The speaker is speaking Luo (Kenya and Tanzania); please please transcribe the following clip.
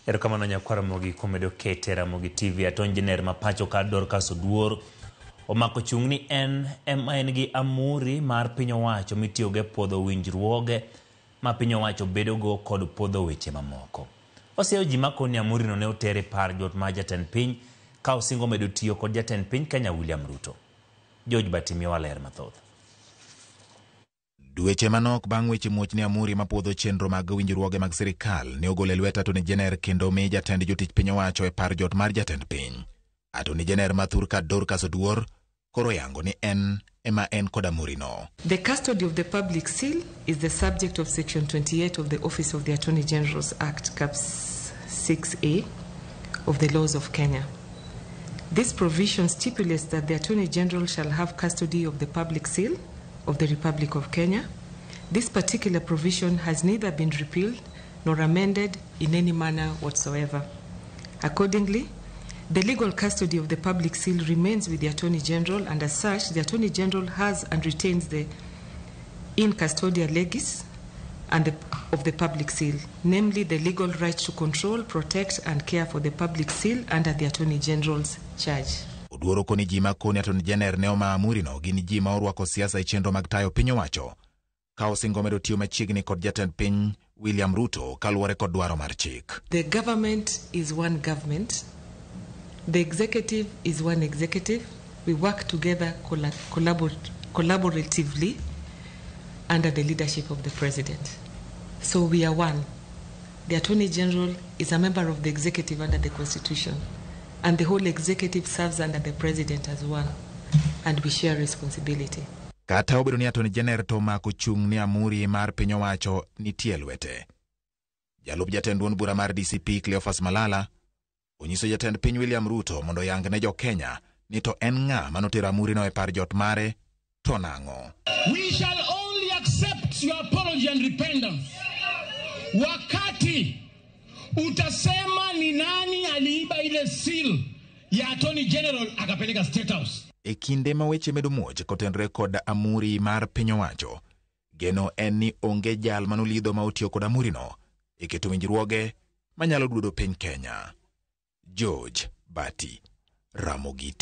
Erokamano nyakwar Ramogi kuom medo kete Ramogi TV. Atony Jener ma pacho ka Dorcas Oduor omako chung' ni en ema en gi amuri mar piny owacho mitiyogo e puodho winjruoge ma piny owacho bedogo kod puodho weche mamoko. Oseyo ji makoni amurino ne oter e par jot mar jatend piny ka osingo medo tiyo kod jatend piny Kenya William Ruto. George Bati miyowa ler mathoth. Dweche manok bang' weche muoch ne amuri mapuodho chenro mag winjruoge mag sirikal ne ogol e lwet Attorney General kendo mi jatend jotich piny owacho e par jot mar jatend piny. Attorney General ma thurka Dorcas Oduor koro yango ni en ema en kod amurino. The custody of the public seal is the subject of Section 28 of the Office of the Attorney General's Act, Cap 6A of the laws of Kenya. This provision stipulates that the Attorney General shall have custody of the public seal of the Republic of Kenya. This particular provision has neither been repealed nor amended in any manner whatsoever. Accordingly, the legal custody of the public seal remains with the Attorney General, and as such, the Attorney General has and retains the in custodia legis and of the public seal, namely the legal right to control, protect, and care for the public seal under the Attorney General's charge. Oduor koni ji makoni Attorney General ne oma amurino gin ji ma orwako siasa e chenro mag tayo piny owacho ka osingo medo tiyo machiegni kod jatend piny William Ruto kaluwore kod dwaro mar chik. The government is one government. The executive is one executive. We work together collaboratively under the leadership of the president. So we are one. The Attorney General is a member of the executive under the Constitution, and the whole executive serves under the president as one, and we share responsibility. Kata obedo ni Attorney General to omako chung' ni amuri mar piny owacho nitie e lwete. Jalup jatend duond bura mar DCP Cleophas Malala onyiso jatend piny William Ruto mondo oyang ne jo-Kenya ni to en ng'a manotero amurino e par jot mare to nang'o. We shall only accept your apology and repentance wakati utasema ni nani aliiba ile seal ya Attorney General akapeleka State House. E kinde ma weche medo muoch kotenore kod amuri mar piny owacho, geno en ni onge jal manolidho ma otiyo kod amurino e keto winjruoge manyalo duodo piny Kenya. George Bati, Ramogi.